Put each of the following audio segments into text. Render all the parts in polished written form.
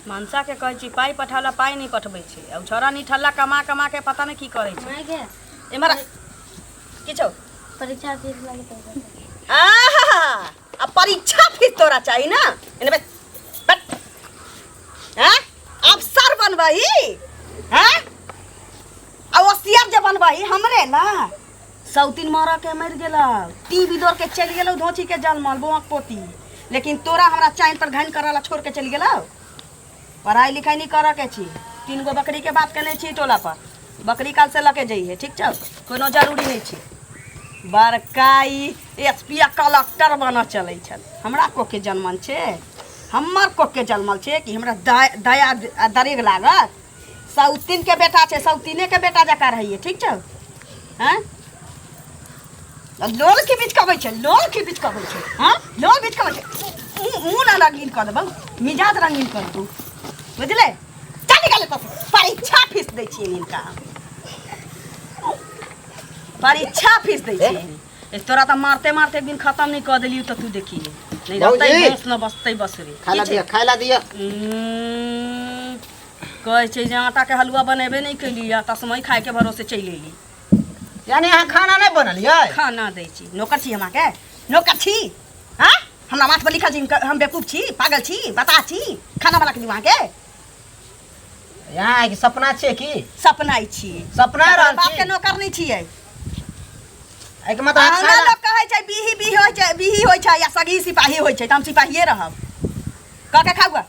मनसाके कहै छी पाइ पठा ला, पाइ नहि पठबै छै। आ ओ छौड़ा निठल्ला कमा कमा के पता नहि की करै छै। माय गे। एम्हर आ। की छौ? परीक्षा फीस लगे पैसा। आहा, आ परीक्षा फीस तोरा चाही ना? एने बैठ, बैठ। हैं, अफसर बनबही? हैं, आ होशियार जे बनबही हमरे ला? सौतीन मर के मरि गेलौ, टीवी दौड़ के चलि गेलौ धोची के जलमल बोआक पोती, लेकिन तोरा हमरा चाइन पर घाइन करऽ ला छोड़ के चलि गेलौ। पढ़ाई लिखाई नहीं करऽ के छी। तीन गो बकरी के बात केने छी टोला पर, बकरी काल से लऽ के जइहे, ठीक छौ? कोनो जरूरी नहीं छै। बड़का ई एस पी आ कलक्टर बनऽ चलै छल। हमरा कोके जनमल छै? हमर कोके जनमल छै कि हमरा दया आ दरेग लागत? सौतीन के बेटा छै, सौतीने के बेटा जकाँ रहैए, ठीक छौ? हँ, लोल के बीच कबै छै, लोल के बीच कबै छै। हँ, लोल बीच कबै छै। मुँह ना रंगीन कऽ देबौ, मिजाज रंगीन कऽ देबौ, बुझले? चल, निकाले तऽ। परीक्षा फीस दै छियै हिनका हम, परीक्षा फीस दै छियै। तोरा तऽ मारते मारते एक दिन खतम नहि कऽ देलियौ तऽ तू देखी नहि रहतै। भौजी। बस न बसतै, बस रे। खाय ला दिअ, खाय ला दिअ। कहै छै जे आटाके हलुआ बनेबे नहि केली आ तस्मई खायके भरोसे चलि एली। यानी अहाँ खाना नहि बनलियै? खाना दै छी। नौकर छी हम अहाँके? नौकर छी? हाँ, हमरा माथ पर लिखल छी? हम बेवकूफ छी, पागल छी, बताह छी? खाना बना के दियौ अहाँके? यहाँ आके सपना छियै की? सपना छी। सपना रहल बाप छी। के नौकर नहीं छियै। एहिके मतलब अहाँ अहुना खाय ला लोक कहै छै बीही बीही होइ छै, बीही होइ छै या सगी सिपाही होइ छै, तऽ हम सिपाहिए रहब। कऽ के खाउ गऽ।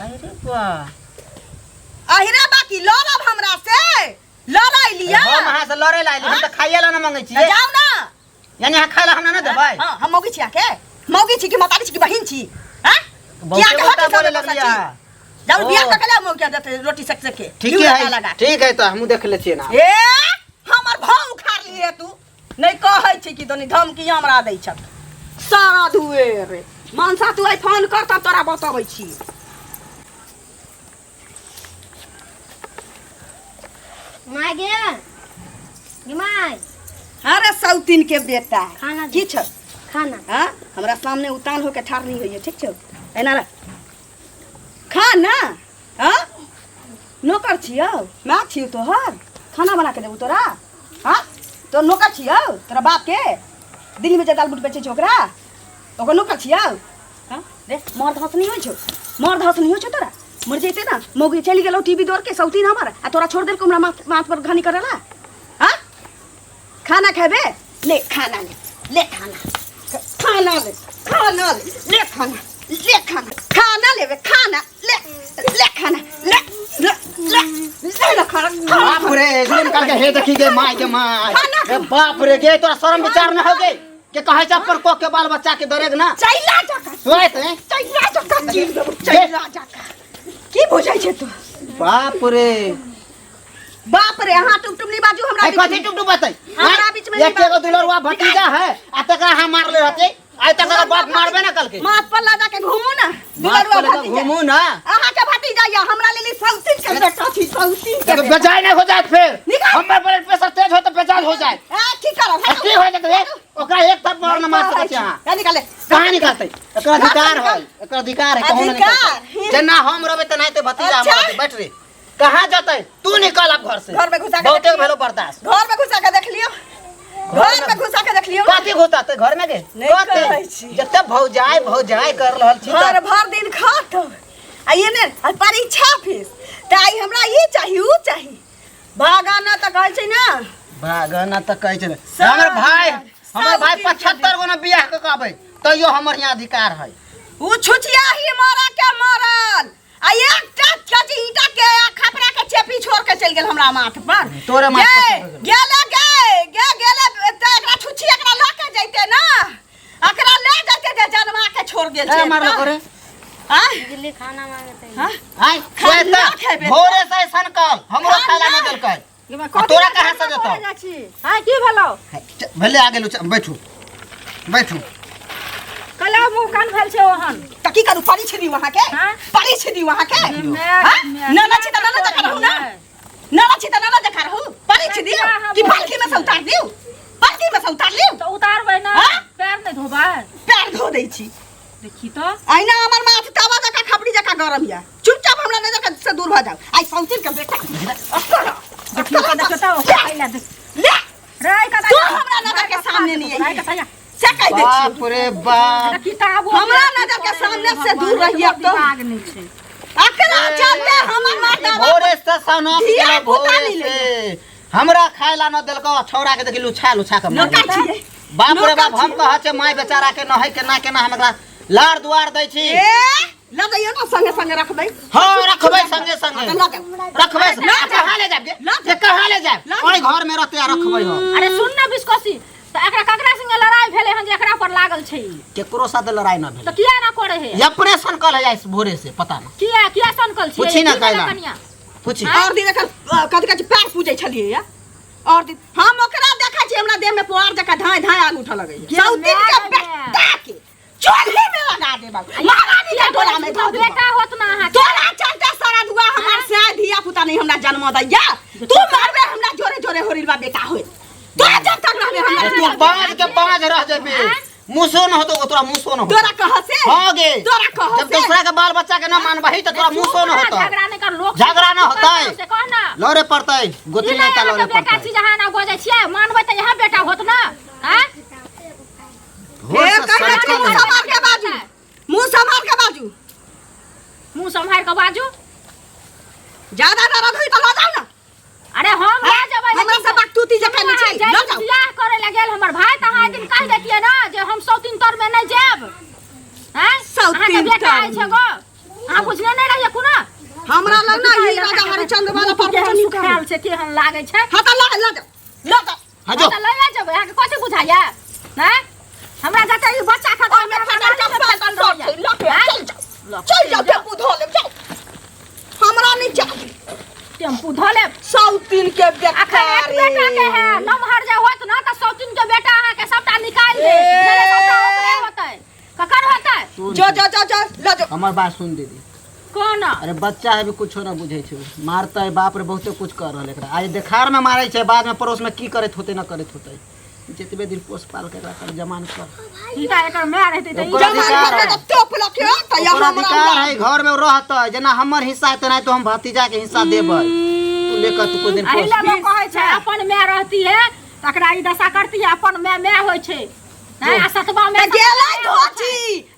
अरे वाह। अहिरे बाकी लड़ब हमरा से? लड़ाई लिया। हम अहाँ से लड़े ला आइली? हम तऽ खाइए ला ना मंगै तऽ छियै। जाउ ना। यानी अहाँ खाय ला हमरा ना देबै? हाँ, हम मौगी छी अहाँके? मौगी छी कि मतारी छी कि बहिन छी? हाँ, बहुते किया के उल्टा होटल बोले सब लगलियै छी? अहाँ। जाउ। ओ। बियाह कऽ के लाउ, मौगी देतै रोटी सेक सेक के ठीक घिउ है। लगा लगा। ठीक है, तऽ हमहूँ देख लै छियै ना। ए, हमर भाव उखाड़ लिए तू। नहि कहै छी कि दोनी धमकी हमरा दै छथ सारा धुए रे। मनसा, तू आइ फोन कर तब तोरा बतबै छी। माय गे, गे माय। अरे सौतीन के बेटा। खाना दे। की छौ? खाना। हाँ, हमरा सामने उतान होके ठाढ़ नहीं होइए, ठीक छौ? एना रह। खाना? हाँ, नौकर छियौ? माय छियौ तोहर? खाना बना के देबू तोरा? हाँ, तो नौकर छियौ तोरा बाप के? दिल्ली में जे दाल बूट बेचै छौ ओकरा, ओकर नौकर छियौ? हाँ रे, मर्द हंस नहीं होइ छौ? मर्द हंस नहीं होइ छौ तोरा? मर जैते ना। मौगी चलि गेलौ टीवी दौड़ के सौतीन हमर, आ तोरा छोड़ देलकौ हमरा माथ माथ पर घानी करेला। हाँ, खाना खेबे? ले खाना, ले ले खाना, खाना ले, खाना ले, ले खाना, ले खाना, खाना लेबे? खाना ले, ले खाना, ले ले ले ले ले खाना, खाना। बाप रे, एकदम करके हे देखी गे my गे my. खाना। ए बाप रे गे, तोरा शर्म विचार न हो गे के कहै छै अपन कोख के बाल बच्चा के दरेग ना चैला जका। सुनैत हैं? चैला जका चीर देबौ, चैला जका। की बुझै छै तू? बाप रे। बाप रे, अहाँ टुक टुक नहीं बाजू हमरा ए बीच कथी में। टुक टुक बतै? हमरा बीच में नहीं एक एगो बाजू। दुलरुआ भतीजा है आ तकरा हम मारले रहते, आइ तक ओकर बाप मारबे ना कलके। माथ पर लगा के घूमू ना। माथ दुलरुआ पर लगा भतीजा। घूमू ना। अहाँ के भतीजा या हमरा लेली सौतीन के बेटा छी, सौतीन के तो बेटा। बेजाय नहीं हो जाए फिर। निकाल। हमर ब्लड प्रेशर तेज हो तो बेजाय हो जाए। ए, की करब? आ, की हो जाए? ओकरा एक थप्पड़ न मार सकै छी अहाँ। ए, निकाले। कहाँ निकालतै? एकर अधिकार है, एकर अधिकार है, कहूँ ना अधिकार? निकालतै। जेना हम रहबै तेनाहिते भतीजा हमर अच्छा। रहतै। बैठ रे, कहाँ जतै तू? निकल अब घर से। घर में घुसा के बहुते देख लियौ। भेलो बर्दाश्त। घर में घुसा के देख लियौ, घर में घुसा के देख लियौ। कथी घुसाते घर में गे? नहि कहै कथी छी। जते भौजाय भौजाय कर रहल छी भर तऽ भर दिन खात आ ये ने आ परीक्षा फीस तऽ आइ हमरा ई चाही, ऊ चाही। भागा न तऽ कहै छै ना। भागना तऽ कहै छै हमर भाय, हमर भाय सब 75 गो ने बियाह कऽ के अबै तैयो हमर यहाँ अधिकार है। ऊ छुछिया ही मारा के मारल आ एकटा कची ईटा के आ खपरा के चेपी छोड़ के चलि गेल हमरा माथ पर। तोरे माथ पर गे, छोड़ गेल। गेले गे गे गेले तऽ एकरा छुछी एकरा लऽ के जैते ना, एकरा ले जैते जे जनवा के छोड़ गेल ए छै। मारल करे। आँय? बिजली खाना मांगते हैं। हाँ? आय खाना खेबे। भोरे से ऐसन कल हमरो खाना न देलकै। आ तोरा कहाँ से देतौ? हाँ, की भेलौ? भेले आ गेलु। बैठू, बैठू। कला मुँह कान भेल छै ओहन। तऽ की करू? परी छी दी अहाँके? हाँ? परी छी दी अहाँके? हाँ? नाना छी तऽ नाना जकाँ रहू ना। नाना छी तऽ नाना जकाँ रहू। परी छी दियौ कि पालकी में से उतार दियौ? पालकी में से उतार लियौ? तऽ उतारबै ना। हाँ? पैर नहि धोबै? पैर धो दै छी। देखी तऽ। अहिना हमर माथ तवा जकाँ गरम या चुपचाप हमरा नजर के से दूर भ जाओ आई सौतिन के बेटा अक्कर देखियो त देखियो त ओकरा ले ले रे कता तू हमरा नजर के सामने नहीं आई से कह दे छी बाप रे बाप किताब हमरा नजर के सामने से दूर रहिए तो। दिमाग नहीं छै अकरा चलते हमर मर्दावा भोरे से सनक धिया गेलो पुता भोरे नहीं से हमरा खाए ला न देलको छौड़ा के देखी लुछा लुछा के मारलको। नौकर छियै बाप रे बाप नौकर हम छियै। कहै छै माय बेचारा के नहै केना केना हम एकरा लार दुआर दै छी ए ल दैयो ना संगे संगे रखबै हाँ रखबै संगे संगे ल जाओ रखबै ल आ कहाँ ले जाब गे ल जे कहाँ ले जाब ल ओहि घर में रहते आ रखबै हम अरे सुन ना बिस्कोसी तऽ एकरा ककरा संगे लड़ाई भेलै हन जे एकरा पर लागल छै ई? केकरो साथ लड़ाई न तऽ भेलै किया ना करे हे अपने सनकल है जाय भोरे से पता न किया किया सनकल छियै पूछी ना की भेलै कैला। कनिया? पूछी और दिन एकर कथी कहै छै पैर पूजै छलियै या और दिन हम ओकरा देखै छी हमरा देह में पोआर जकाँ धाय धाय आग उठऽ लगैया गे सौतिन के माय गे। बेटा के चूल्ही में लगा देबौ महारानी के डोला में धऽ देबौ बेटा होत ना अहाँ तोरा चलते सारा दुआ हमार से धिया पुता नहीं हमरा जन्म दैया तू मरबे हमरा जोरे जोरे होरिलबा बेटा होय तोरा जब तक रहबे हमरा तू बाज के बाज रह जेबे मुसो न होतो तोरा मुसो न होतो तोरा कह से हाँ गे तोरा कह जब से दूसरा के बाल बच्चा के ना मानबही त तोरा मुसो न होतो झगड़ा नहीं कर लोग झगड़ा न होतै। से कह ना लड़े पड़तै गोतनी ई नहीं नहीं ता अहाँके लड़े बेटा पड़तै छी जहाँ ना गोजै छियै मानबै तऽ इएह बेटा होत ना आँय भोर ए से कहै छी सनकल मुंह है। संभाल के बाजू मुंह संभाल के बाजू मुंह सम्हारि कऽ बाजू ज्यादा दर्द होई त ल जाओ ना अरे हम लऽ जेबै हमरा से बकतूती जकाँ नहि छै लऽ जाओ बियाह करे लए गेल हमर भाय तऽ अहाँ एक दिन कहि दैतियै ना जे हम सौतीन तर में नहि जायब आँय सौतीन अहाँके बेटा तर अछि एगो अहाँ बुझने नहि रहियै कोनो हमरा लग ना ई राजा हरिचंद्र वाला परवचन नहीं सुखायल छै केहन लागै छै हां त ल ल जाओ ल जाओ हाँ जो तऽ लए जेबै अहाँके कथी बुझाइया आँय हमरा जते ई बच्चा खतम ओहिमे फटल के पागल सब छै ल के चल जाओ चल जाओ टेम्पू धो लेब जाओ हमरा नहीं चाही टेम्पू धो लेब सौतीन के अखन एक बेटा के है नमहर जे होत ना तऽ सौतीन के बेटा अहाँके सबटा निकालि देत नहि सबटा ओकरे होतै ककर होतै सुन जो जो जो जो ल जो हमर बात सुन दीदी कोन अरे बच्चा है भी कुछो ना बुझै छै मारतै बाप रे बहुते कुछ कर रहल एकरा आज देखार में मारै छै बाद में पड़ोस में की करैत होतै ना करैत होतै जतबे दिन पोस पाल के एकरा कर जमान कर हिनका एकर माय रहतै तऽ ई ओकर जमान अधिकार करके है। तऽ तोप लके तऽ ओकर यहाँ अधिकार है घर में रहतै जेना हमर हिस्सा है तेना तो हम भतीजा के हिस्सा देबै तू लेकर तू कुछ दिन पोस एहि लए लोक कहै छै अपन माय रहती है तकरा ई दशा करती है अपन माय माय होइ छै नहि आ सतबा माय गेलै धोची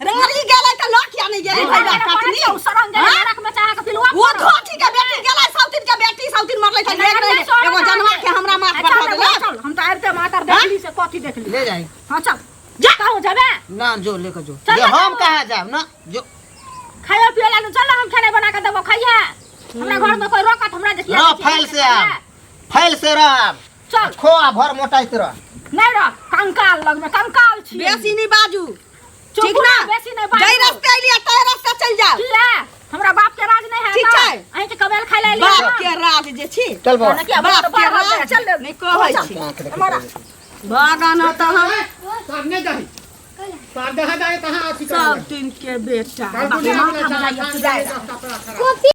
रानी गेलै तऽ लऽ किया नहि गेलै भैया कटनी सरंग गेलै नरक में चाह के पिलुआ वो धोची के बेटी गेलै सौतीन के बेटी सौतीन मरलै तऽ लेक नहि एगो जनवा के हमरा माथ पर धऽ देलक चल हम तऽ आबिते मातर देखली से कथी देखली ले जाई हाँ चल जा कहूँ जेबे ना जो लेकर जो चल जे ना हम जाओ। कहाँ जाब ना जो खाइयो पियो ला चल हम खाना बना के देबो खाइए हमरा घर में कोई रोकत हमरा देखिए रह फैल से आब फैल से रह आब चल खो आ भर मोटाइत रह नहीं रह कंकाल लग में कंकाल छी बेसी नहीं बाजू चुप ठीक ना बेसी नहीं बाजू। जै रास्ते अइली तै रास्ते चल जाओ किया हमरा बाप के राज नहीं है ठीक ना? छै। अहीं के कबेल खाइ ले बाप के राज जे छी चल बौआ बाप के राज चल नहीं कहै छी भगवान तऽ हम सामने जाही सामने जाए तहाँ अथी सब दिन के बेटा कल बाप दुनिया माथा में बुझाइया जाए जाए रास्ता पर खड़ा कॉपी।